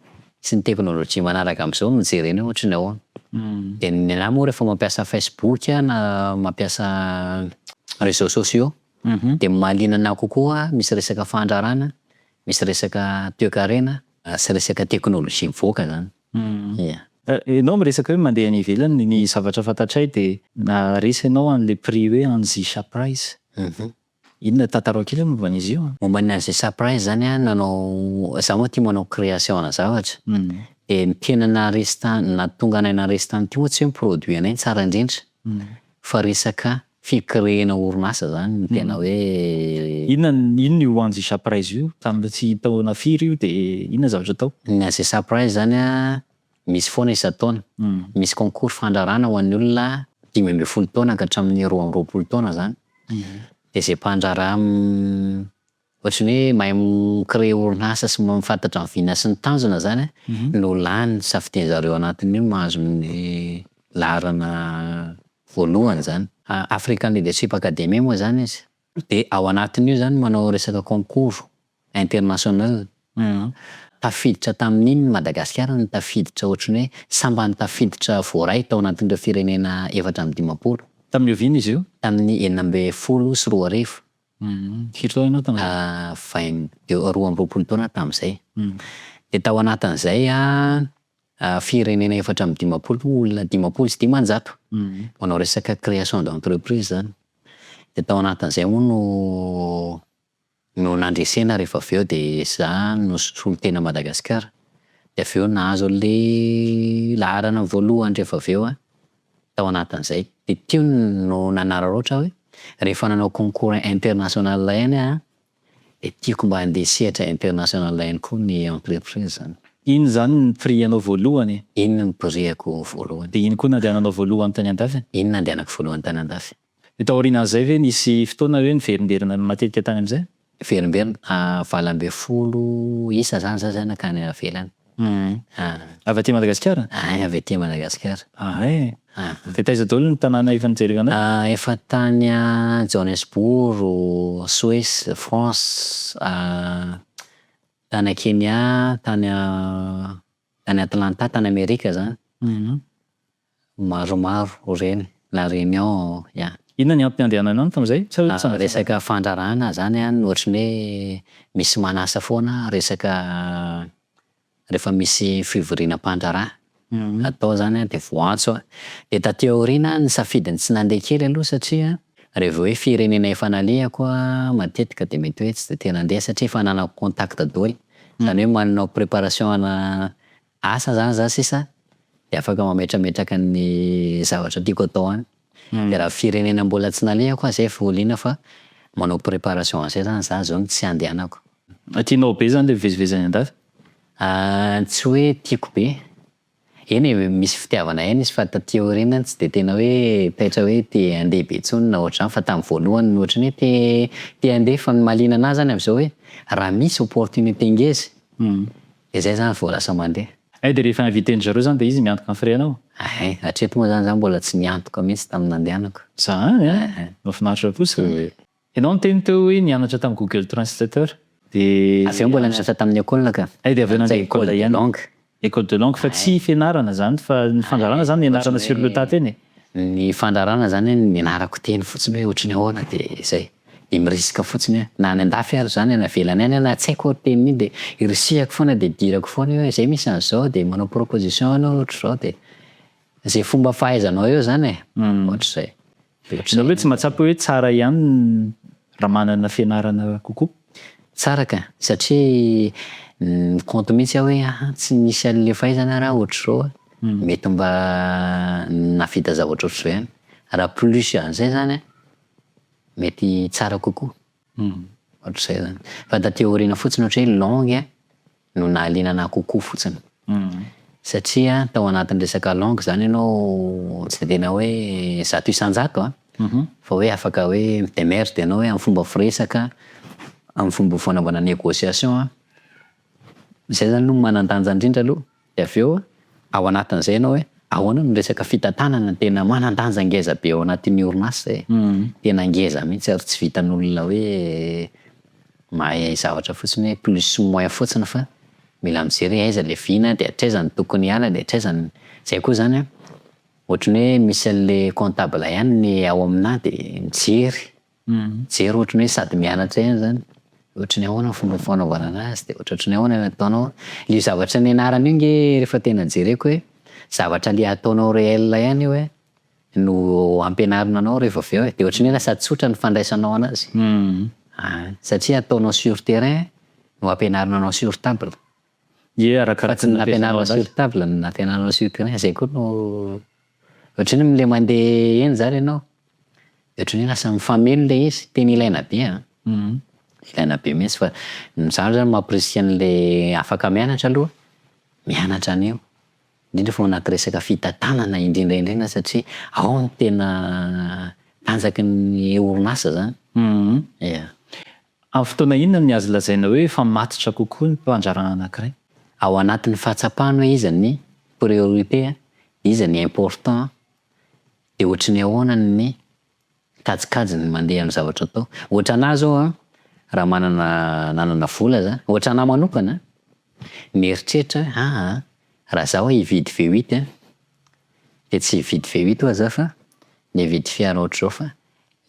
sy ny teknolojia manaraka amzao no jerena hoe ohatry ny ahoana. De ny anahy moa rehefa mampiasa facebook aho na mampiasa reseaux sociaux de ny mahaliana anahy kokoa misy resaka fandraharahana, misy resaka toekarena sy resaka teknolojia mivoaka zany. Ia. Ianao miresaka hoe mandeha any ivelany, ny zavatra fantatray de naharesy ianao an'le prix hoe Anzisha Prize. Inona tantarao kely momba an'izy io? Momba ny Anzisha Prize zany an, nanao, za moa tia manao création ana zavatra. De ny tena naharesy ta- nahatonga anay naharesy tamin'ity moa tsy hoe ny produit anay no tsara indrindra fa resaka fi-créer-na orinasa zany no tena hoe. Inona inona io Anzisha Prize io? Tamin'ny tsy taona firy io de inona zavatra atao? Ny Anzisha Prize zany an, misy foana isan-taona. Misy concours fandrarana ho an'ny olona 15 taona ka hatramin'ny 22 taona zany. De zay mpandraharaha ohatry ny hoe mahay mi-créer orinasa sy mahafantatra ny vina sy ny tanjona zany an no lany safidian'zareo anatin'io mahazo ny laharana voalohany zany. African Leadership Academy moa zany izy, de ao anatin'io zany manao resaka concours international, tafiditra tamin'iny Madagasikara no tafiditra ohatry ny hoe sambany tafiditra voaray tao anatin'ireo firenena 54. Tamin'ny oviana izy io? Tamin'ny 2016. Firy taona ianao tamin'izay? Vingt-deux, 22 taona tam'zay. De tao anatin'izay an, firenena 54, olona 550 manao resaka création d'entreprise zany. De tao anatin'izay moa no no nandresena rehefa avy eo de za no solontena Madagasikara, de avy eo nahazo an'le laharana voalohany rehefa avy eo an tao anatin'izay. De teo no nanararaotra aho hoe rehefa nanao concours international ihany aho an, de tiako mba handeha sehatra international ihany koa ny entreprise zany. Iny zany ny prix anao voalohany e? Iny ny prix-ako voalohany. De iny koa nandehananao voalohany tany andafy? Iny nandehanako voalohany tany andafy. De taorianan'izay ve nisy fotoana hoe niverimberina matetika tany amizay? Niverimberina, 18 isa zany za zay nankany ivelany. Avy aty Madagasikara? Ay, avy aty Madagasikara. Ay! De taiza daholo ny tanàna efa nijerevanao? Efa tany Johannesburg, Suisse, France, tany Kenya, tany tany Atlanta tany Amerika zany. Maromaro reny, La Reunion, ya. Inona ny antony andehananao any tam'zay? Sa hoe tsy Resaka fandraharahana zany an, ohatry ny hoe misy manasa foana resaka rehefa misy fivoriana mpandraharaha atao zany an de voaantso aho. De taty aoriana nisafidy ny tsy nandeha kely aloha satria raha vao hoe firenena efa nalehako an matetika de mety hoe tsy de te nandeha satria efa nanako contact daholo, zany hoe manao preparation ana asa zany za sisa de afaka mametrametraka ny zavatra tiako atao any, de raha firenena mbola tsy nalehako aho zay vao liana fa manao preparation an'izay zany za zao no tsy andehanako. Tianao be zany le mivezivezy any andafy? Tsy hoe tiako be, eny e, misy fitiavana ihany izy fa taty aoriana tsy de tena hoe taitra hoe te handeha be intsony na ohatr'izany fa tamin'ny voalohany ohatry ny hoe te te handeha fa ny mahaliana anahy zany am'zao hoe raha misy opportunité ngeza de zay zany vao lasa mandeha. Ay de rehefa invité-ndry zareo zany de izy miantoka ny frais-nao? Ay, hatreto moa zany za mbola tsy niantoka mihitsy tamin'ny nandehanako. Zany an? Mahafinaritra kosa. Ianao niteny teo hoe nianatra tamin'ny Google Translator de. Avy eo mbola nianatra tamin'ny école ka. Ay de avy eo nandeha école de ihany. langue. École de langue fa tsy fianarana zany fa ny fandraharahana zany nianarana sur le tas teny e? Ny fandraharahana zany nianarako teny fotsiny hoe ohatry ny ahoana de zay. De mi-risque fotsiny aho, na any andafy ary zany any ivelany any aho na tsy haiko ary teny iny de irisihako foana de idirako foana io hoe zay misy an'izao de manao proposition anao ohatr'izao de zay fomba fahaizanao eo zany e, ohatr'izay. De ohatr'izay. Ianao ve tsy mahatsapa hoe tsara ihany raha manana fianarana kokoa? Tsara ka, satria mi-compte mihitsy aho hoe aha tsy nisy an'le fahaizana raha ohatr'izao an, mety mba nahavita zavatra ohatr'izao ihany, raha plus an'izay zany an, mety tsara kokoa, ohatr'izay zany. Fa taty aoriana fotsiny ohatra hoe langue an no nahaliana anahy kokoa fotsiny, satria tao anatin'ny resaka langue zany ianao tsy de tena hoe 100% an, fa hoe afaka hoe mi-demerde ianao hoe amy fomba firesaka, amy fomba fanaovana négociation an, zay zany aloha no manan-danja indrindra aloha, de avy eo ao anatin'izay ianao hoe ahoana ny resaka fitantanana tena manan-danja ngeza be ao anatin'ny orinasa e, tena ngeza mihitsy ary tsy vitan'olona hoe mahay zavatra fotsiny hoe plus moins fotsiny fa mila mijery hoe aiza le vina de hatraiza no tokony hiala de hatraiza ny, zay koa zany an, ohatry ny hoe misy an'le comptable ihany ny ao aminahy de mijery, mijery ohatry ny hoe sady mianatra ihany zany, ohatry ny ahoana ny fomba fanaovana anazy de ohatrohatry ny ahoana ny ataonao, io zavatra nianarana io nge rehefa tena jereko hoe zavatra le ataonao réel ihany io e no ampianarina anao rehefa avy eo e, de ohatry ny hoe lasa tsotra ny fandraisanao anazy, satria ataonao sur terrain no ampianarina anao sur table. Ie, Fa arakaraka tsy ny ny nampiasanao nampianarina anazy. sur table no nampianarina sur terrain, zay koa no ohatran'ny hoe le mandeha eny zany ianao, de ohatran'ny hoe lasa mifameno le izy, tena ilaina be an, ilaina be mihintsy fa za zany mampirisika an'le afaka mianatra aloha, mianatra an'io, indrindra fa ao anaty resaka fitantanana indrindra indrindra satria ao no tena tanjaky ny orinasa zany. Ia. Amin'ny fotoana inona no azo lazaina hoe efa matotra kokoa ny mpandraharaha anankiray? Ao anatin'ny fahatsapana hoe iza ny priorité, iza ny important, de ohatry ny ahoana ny kajikajiny mandeha amin'ny zavatra atao. Ohatra anah zao an, raha manana nanana vola za, ohatra anah manokana an, mieritreritra hoe aa raha zaho hividy V huit an, de tsy hividy V huit ho'a za fa hividy fiara ohatr'izao fa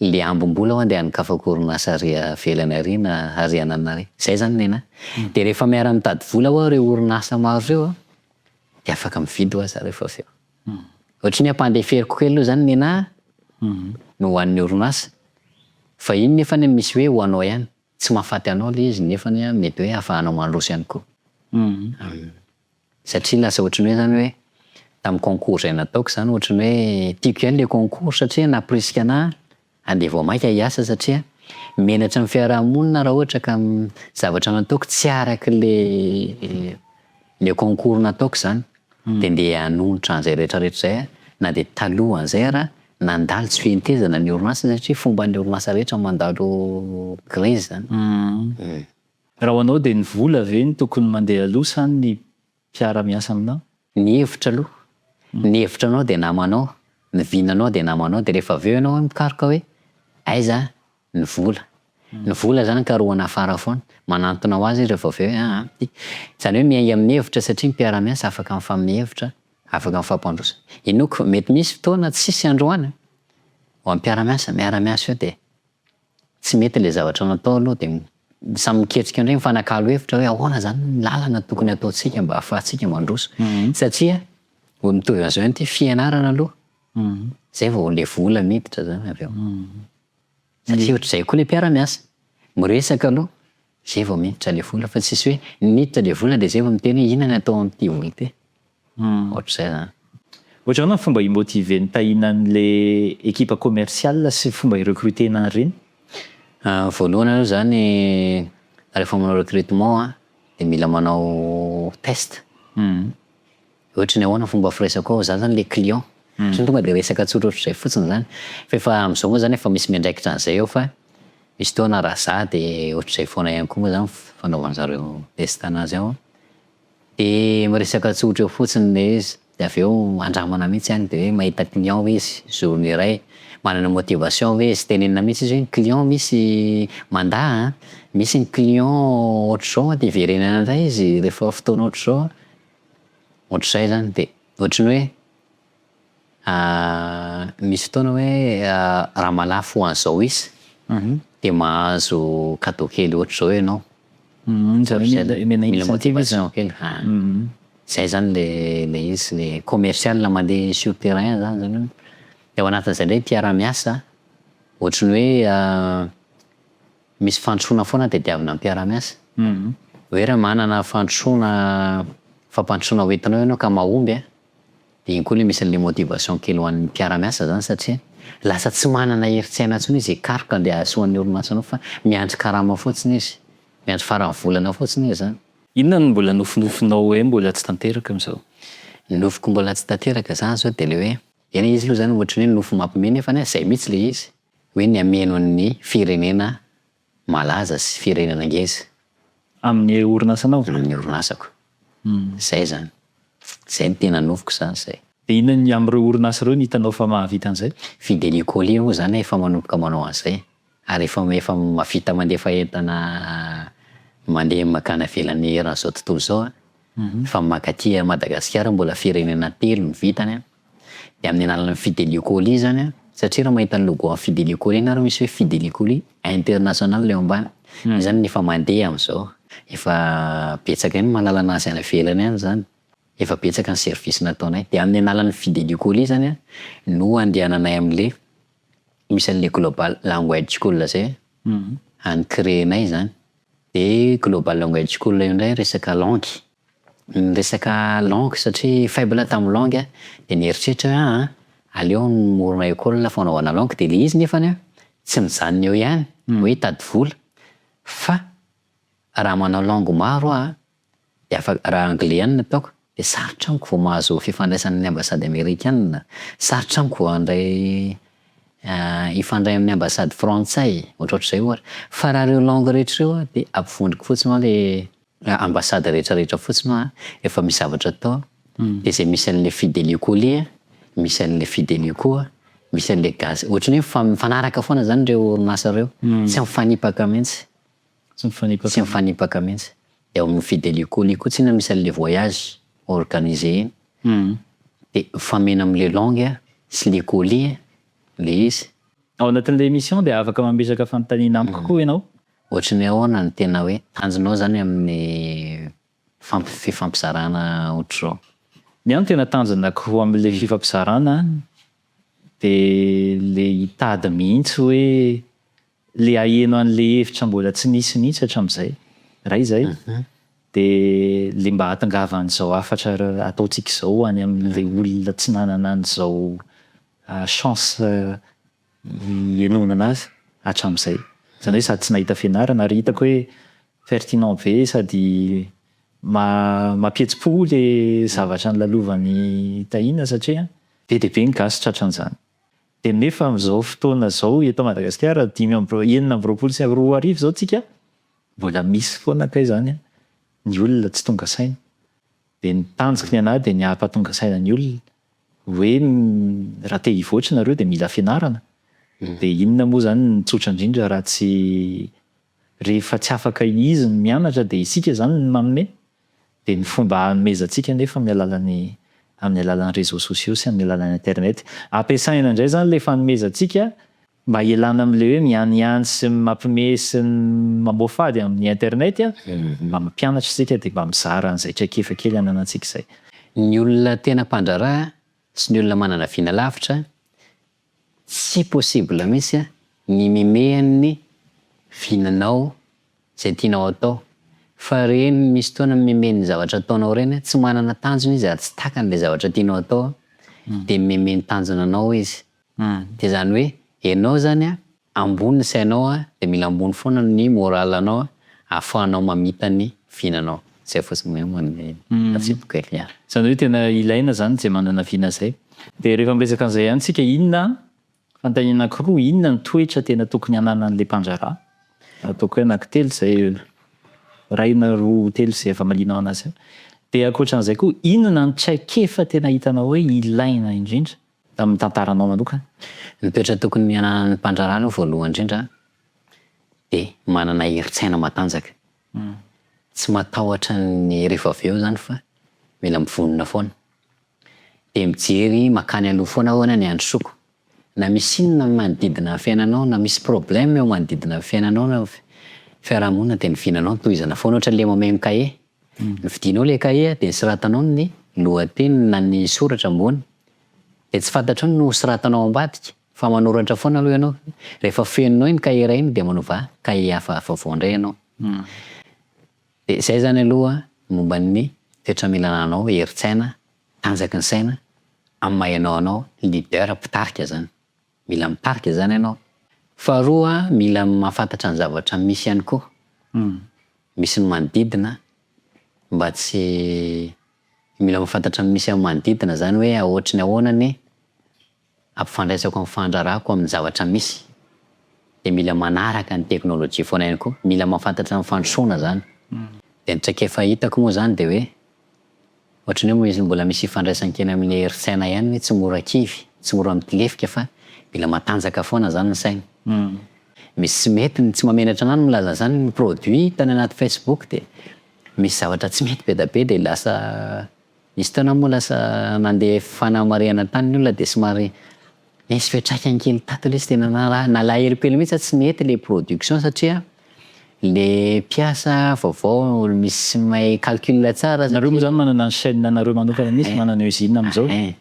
le ambim-bola ho'a ndeha hanokafako orinasa ary avelany ary na ary ananona ary. Zay zany nenah. De rehefa miara-mitady vola ho'a reo orinasa maro reo an, de afaka mividy ho'a za rehefa avy eo. Ohatry ny hoe ampandeferiko kely aloha zany nenah no ho an'ny orinasa, fa iny nefany misy hoe ho anao ihany, tsy mahafaty anao le izy nefany an mety hoe ahafahanao mandroso ihany koa. Satria lasa ohatry ny hoe zany hoe tamin'ny concours zay nataoko zany ohatry ny hoe tiako ihany le concours satria nampirisika anah handeha vao mainka hiasa satria menatra ny fiarahamonina raha ohatra ka zavatra nataoko tsy araky le le concours nataoko zany, de ndeha hanonitra an'izay rehetra rehetra zay aho na de talohan'izay ara nandalo tsy fehintezana ny orinasa satria fomban'ny orinasa rehetra mandalo krizy zany. Raha ho anao dia ny vola ve no tokony mandeha aloha sa ny mpiara-miasa aminao? Ny hevitra aloha, ny hevitranao dia namanao, ny vinanao dia namanao, dia rehefa avy eo ianao mikaroka hoe aiza ny vola. Ny vola zany karohana afara foana, manantona ho azy izy rehefa avy eo hoe aa ty. Izany hoe miainga amin'ny hevitra satria ny mpiara-miasa afaka mifanome hevitra, afaka mifampandroso. Inoako fa mety misy fotoana tsisy androany ho an'ny mpiara-miasa, miara-miasa eo dia tsy mety le zavatra natao aloha de samy miketrika indray mifanakalo hevitra hoe ahoana zany ny lalana tokony ataontsika mba ahafahantsika mandroso satria vao mitovy an'izao ihany ty fianarana aloha zay vao le vola miditra zany avy eo satria ohatr'izay koa le mpiara-miasa, miresaka aloha zay vao miditra le vola fa tsisy hoe niditra le vola de zay vao miteny hoe inona ny atao am'ty vola ty. Ohatr'izay zany. Ohatra ahoana ny fomba hi-motiver-n'i Tahina an'le ekipa commercial sy fomba hi-recruter-na an'ireny? Voalohany aloha zany rehefa manao recrutement an, de mila manao test, ohatry ny ahoana fomba firesakao, za zany le client, tsy tonga de resaka tsotra ohatr'izay fotsiny zany, fa efa am'zao moa zany efa misy miandraikitra an'izay eo fa misy fotoana raha za de ohatr'izay foana ihany koa moa zany fanaovan'zareo test anazy ao. De miresaka tsotra eo fotsiny le izy, de avy eo andramana mihintsy any de hoe mahita client ve izy journée iray, manana motivation ve izy, tenenina mihintsy izy hoe ny client misy mandà an, misy ny client ohatr'izao an de hiverenana indray izy rehefa fotoana ohatr'izao an, ohatr'izay zany de ohatry ny hoe Misy fotoana hoe raha mahalafo ho an'izao isa de mahazo cadeau kely ohatr'izao ianao. Zany hoe omena Mila incentive izy. motivation kely, zay zany le le izy le commercial mandeha sur terrain zany zany hoe, de ao anatin'izay ndray mpiara-miasa ohatry ny hoe misy fandrosoana foana tadiavina mpiara-miasa, hoe raha manana fandrosoana fampandrosoana ho entinao ianao ka mahomby an, de iny koa le misy an'le motivation kely ho an'ny mpiara-miasa zany satria lasa tsy manana herin-tsaina intsony izy hikaroka andeha hahasoa ny orinasanao fa miandry karama fotsiny izy, miandry faran'ny volana fotsiny izy zany. Inona no mbola nofinofinao hoe mbola tsy tanteraka amin'izao? Ny nofiko mbola tsy tanteraka zany zao de le hoe, eny izy aloha zany ohatry ny hoe nofy mampiomehy nefany an zay mihitsy le izy, hoe ny hameno ny firenena malaza sy firenena ngeza. Amin'ny orinasanao? Amin'ny orinasako. Zay zany. Zay no tena nofiko zany zay. De inona ny amin'ireo orinasa ireo no hitanao fa mahavita an'izay? Fidelio Colis moa zany efa manomboka manao an'izay ary efa efa mahavita mandefa entana mandeha mankany ivelany eran'izao tontolo izao an, fa mankaty à Madagasikara mbola firenena telo no vitany an, de amin'ny alalan'ny Fidelio Colis zany an, satria raha mahita ny logo an'ny Fidelio Colis nareo misy hoe Fidelio Colis international eo ambany, io zany efa mandeha am'zao, efa betsaka ihany mahalala anazy any ivelany any zany, efa betsaka ny service nataonay, de amin'ny alalan'ny Fidelio Colis zany an no andehananay am'le misy an'le Global Language School zay any créer-nay zany, de Global Language School io ndray resaka langue. Ny resaka langue satria faible tamin'ny langue aho dia nieritreritra hoe aa aleo mamorona école fanaovana langue dia ilay izy nefany an tsy mijanona eo ihany hoe hitady vola fa raha manao langue maro aho an dia afaka, raha anglais ihany no ataoko dia sarotra amiko vao mahazo fifandraisana amin'ny ambasady amerikana, sarotra amiko vao handray hifandray amin'ny ambasady frantsay, ohatrohatr'izay ohatra. Fa raha ireo langue rehetra ireo an dia ampivondroko fotsiny hoa le ambasady rehetra rehetra fotsiny hoa efa misy zavatra atao, dia izay misy an'ilay Fidelio colis an, misy an'ilay Fidelio koa, misy an'ilay gaz, ohatran'ny hoe mifanaraka foana zany ireo orinasa ireo, tsy mifanipaka mihintsy. Tsy mifanipaka. Tsy mifanipaka mihintsy. Dia ao amin'ny Fidelio colis koa tsinona misy an'ilay voyage organisé iny, dia mifameno amin'ilay langue sy ilay colis ilay izy. Ao anatin'ilay émission dia afaka mametraka fanontaniana amiko koa ianao. Ohatry ny ahoana no tena hoe tanjonao zany amin'ny fifampizarana ohatr'izao? Ny ahy ny tena tanjonako amin'ilay fifampizarana dia le hitady mihitsy hoe le haheno an'le hevitra mbola tsy nisy mihitsy hatramin'izay, iray izay, dia le mba hahatongavan'izao hafatra ataontsika izao any amin'ilay olona tsy nanana an'izao chance hihenoana anazy hatramin'izay. Izany hoe sady tsy nahita fianarana ary hitako hoe pertinent be sady mampihetsi-po le zavatra nolalovan'i Tahiana satria be dia be ny gasy tratran'izany. Dia nefa amin'izao fotoana izao eto Madagasikara dimy amby 2026 izao tsika mbola misy foana kay izany ny olona tsy tonga saina. Dia ny tanjoko ny anah dia ny hampatonga saina ny olona hoe raha te hivoatra nareo dia mila fianarana. Dia inona moa izany ny tsotra indrindra raha tsy rehefa tsy afaka izy no mianatra dia isika izany no manome. Dia ny fomba hanomezantsika anefa amin'ny alalan'ny amin'ny alalan'ny réseaux sociaux sy amin'ny alalan'ny internet. Ampiasaina indray izany ilay fanomezantsika mba hialana amin'ilay hoe mihanihany sy mampime sy mamoafady amin'ny internet, mba mampianatra isika dia mba mizara an'izay traikefa kely ananantsika izay. Ny olona tena mpandraharaha sy ny olona manana vina lavitra, tsy possible mihitsy ny mimehy ny vinanao izay tianao atao fa ireny misy fotoana mimehy ny zavatra ataonao ireny tsy manana tanjona izy ary tsy takany ilay zavatra tianao atao dia mimehy ny tanjona anao izy dia izany hoe ianao izany ambony ny sainao dia mila ambony foana ny moral anao ahafahanao mamita ny vinanao izay fotsiny angamba ny tafidiko kely. Izany hoe tena ilaina izany izay manana vina izay. Dia rehefa miresaka an'izay ihany tsika inona Fanontaniana anankiroa, inona ny toetra tena tokony hananan'ilay mpandraharaha? Ataoko hoe anankitelo izay, iray na roa, telo izay famalianao anazy eo. Dia ankoatran'izay koa, inona ny traikefa tena hitanao hoe ilaina indrindra tamin'ny tantaranao manokana? Ny toetra tokony hananan'ny mpandraharaha aloha voalohany indrindra dia manana herin-tsaina matanjaka. Tsy matahotra ny rehefa avy eo izany fa mila mivonona foana. Dia mijery makany aloha foana ahoana ny handrosoako. Na misy inona manodidina ny fiainanao, na misy problème eo manodidina ny fiainanao na fiarahamonina dia ny vinanao no tohizana foana ohatra le mameno kahie. Novidianao le kahie dia nosoratanao ny lohateny na ny soratra ambony dia tsy fantatrao ny hosoratanao ambadika fa manoratra foana aloha ianao. Rehefa fenonao iny kahie iray iny dia manova kahie hafa vaovao indray ianao. Dia izay izany aloha momba ny toetra mila anananao, herin-tsaina, tanjaky ny saina, amin'ny maha ianao anao, leader, mpitarika izany. Mila mitarika izany ianao. Faharoa, mila mahafantatra ny zavatra misy ihany koa, misy ny manodidina mba tsy, mila mahafantatra ny misy amin'ny manodidina izany hoe ohatry ny ahoana ny ampifandraisako ny fandrarako amin'ny zavatra misy dia mila manaraka ny teknolojia foana ihany koa, mila mahafantatra ny fandrosoana zany. Dia ny traikefa hitako moa zany dia hoe ohatran'ny hoe misy mbola misy ifandraisany kely amin'ilay herin-tsaina ihany hoe tsy mora kivy, tsy mora mitilefika fa mila matanjaka foana zany ny saina. Misy tsy mety, ny tsy mahamenatra anah ny milaza an'izany, ny produit tany anaty facebook dia misy zavatra tsy mety be dia be dia lasa Nisy fotoana moa lasa nandeha fanamarihana tany ny olona dia somary nisy fiantraikany kely tato ilay izy, tena nalahelo kely mihitsy aho tsy nety ilay production satria le mpiasa vaovao misy tsy mahay calcul tsara Nareo moa zany manana ny chaîne nareo manokana mihitsy, manana usine amin'izao? Ein.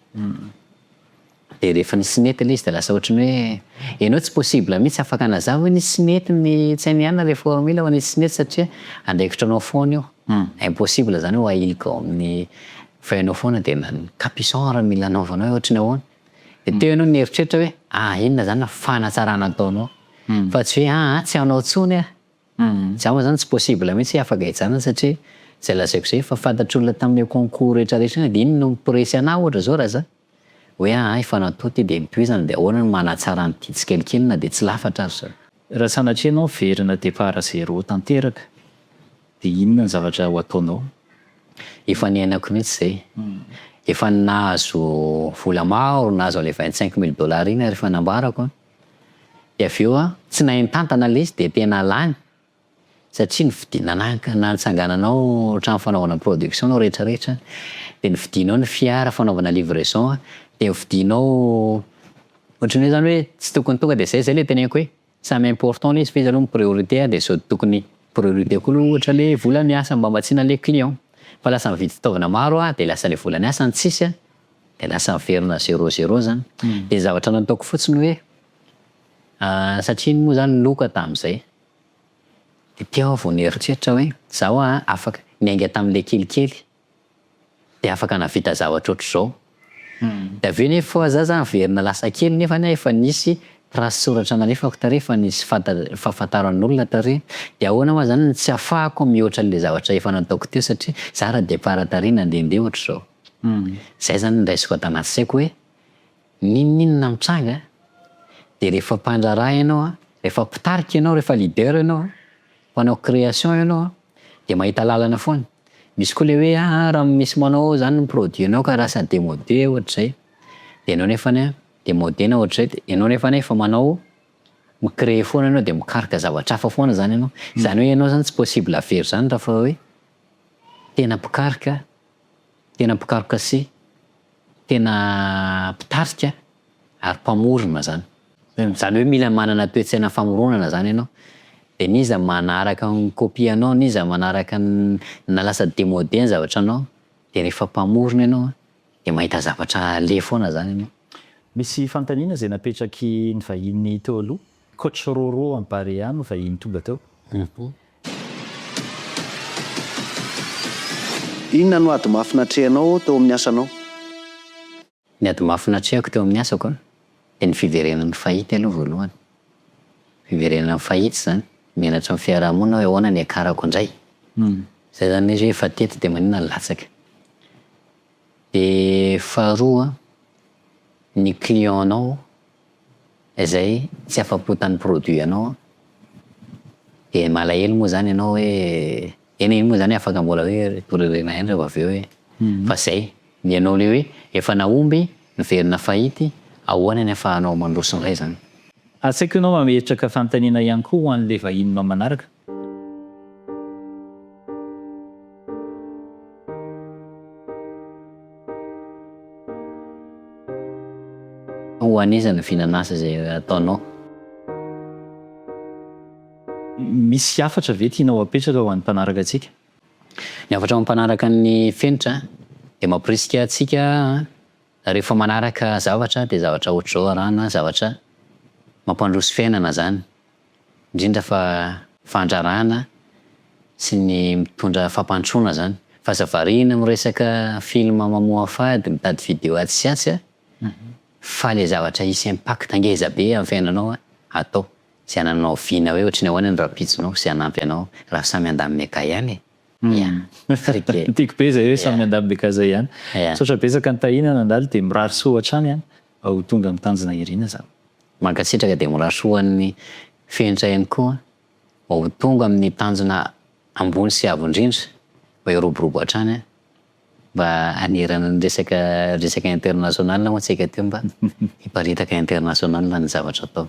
Dia rehefa nisy tsy nety ilay izy dia lasa ohatran'ny hoe ianao tsy possible mihitsy afaka hanazava hoe nisy tsy nety ny tsy hain'i anona ilay formule fa nisy tsy nety satria andraikitranao foana io. Impossible zany hoe ahiliko ao amin'ny feuille-nao foana de na ny capuchon ary mila anaovanao hoe ohatry ny ahoana. De teo ianao nieritreritra hoe ah inona zany ny fanatsarana ataonao fa tsy hoe aa tsy hanao tsony aho. Za moa zany tsy possible mihitsy hoe afaka hijanona satria zay lazaiko zay efa fantatr'olona tamin'le concours rehetra rehetra iny de iny no mi-presse anah ohatra zao raha za hoe aa efa natao ty de notohizana de ahoana no manatsara an'ity tsikelikely na de tsy lafatra ary zany. Raha sanatria ianao miverina départ à zéro tanteraka dia inona ny zavatra ho ataonao? Efa niainako mihitsy zay. Efa nahazo vola maro, nahazo an'ilay 25 mille dollars iny ary efa nambarako an. Dia avy eo an, tsy nahay nitantana ilay izy dia tena lany satria nividianana nanatsangananao trano fanaovana production anao rehetra rehetra, dia nividianao ny fiara fanaovana livraison an, dia nividianao ohatran'ny hoe zany hoe tsy tokony tonga dia zay, zay ilay teneniko hoe Samy important le izy fa izy aloha ny priorité de sao tokony priorité koa aloha ohatra le vola miasa mba hamatsiana le client fa lasa mividy fitaovana maro aho de lasa le vola niasa no tsisy an de lasa miverina zéro zéro zany de ny zavatra nataoko fotsiny hoe satria iny moa zany loka tamzay de teo aho vao nieritreritra hoe za hoa afaka niainga tamle kelikely dia afaka nahavita zavatra ohatr'izao. Dia avy eo nefa za zany niverina lasa kely nefa anie efa nisy trace soratra nalefako tary, efa nisy fanta- fahafantaran'olona tary, dia ahoana moa zany no tsy ahafahako mihoatra an'le zavatra efa nataoko teo satria za raha départ tary nandehandeha ohatr'izao. Zay zany no raisiko ato anaty saiko hoe n'inon'inona mitranga dia rehefa mpandraharaha ianao an, rehefa mpitarika ianao, rehefa leader ianao an, mpanao création ianao an, dia mahita lalana foana. Misy koa le hoe aa raha misy manao zany ny produit anao ka lasa demode ohatr'izay, de enao nefany an demode na ohatr'izay de enao nefany efa manao mi-créer foana enao de mikaroka zavatra hafa foana zany enao, zany hoe enao zany tsy possible very zany raha fa hoe tena mpikaroka, tena mpikaroka sy tena mpitarika ary mpamorona zany. Zany hoe mila manana toe-tsaina famoronana zany ianao, de n'iza manaraka mi-copie anao, n'iza manaraka ny na lasa demode ny zavatra anao, de rehefa mpamorona ianao an, de mahita zavatra aleha foana zany ianao. Misy fanontaniana izay napetraky ny vahiny teo aloha. Coach Roro an'i Barea no vahiny tonga teo. Inona no ady mafy natrehanao teo amin'ny asanao? Ny ady mafy natrehako teo amin'ny asako an, dia ny fiverenan'ny fahity aloha voalohany. Fiverenana amin'ny fahity izany, mianatra amin'ny fiaraha-monina hoe ahoana ny hiakarako indray. Izay izany ilay izy hoe efa teto dia maninona no latsaka. Dia faharoa an, ny client-nao izay tsy afa-po tamin'ny produit anao an, dia malahelo moa izany ianao hoe, eny e, iny moa izany afaka mbola hoe torerena ihany rehefa avy eo hoe, fa izay. Ny anao le hoe efa nahomby, niverina fahity, ahoana ny afahanao mandroso indray zany? Asaiko ianao mametraka fanontaniana ihany koa ho an'ilay vahininao manaraka. Ho an'iza ny vinan'asa izay ataonao? Misy hafatra ve tianao apetraka ho an'ny mpanaraka antsika? Ny hafatra mampanaraka ny fenitra dia mampirisika antsika rehefa manaraka zavatra dia zavatra ohatr'izao arahana, zavatra mampandroso fiainana zany, indrindra fa fandrarana sy ny mitondra fampandrosoana zany, fa aza variana miresaka film mamoafady, mitady video atsy sy atsy fa le zavatra hisy impact ngeza be amin'ny fiainanao atao. Izay hanananao vina hoe ohatry ny ahoana ny rahampitsonao sy hanampy anao raha samy handamina eka ihany e! Ya. Frike. Tiako be izay hoe samy handamina eka izay ihany. Misaotra betsaka an'i Tahina nandalo dia mirary soa hatrany an, mba ho tonga amin'ny tanjona irina izany. Mankasitraka dia mirary soa ho an'ny fenitra ihany koa mba ho tonga amin'ny tanjona ambony sy avo indrindra mba hiroborobo hatrany an. Mba hanerana ny resaka resaka international moa tsika teo mba hiparitaka international ny zavatra atao.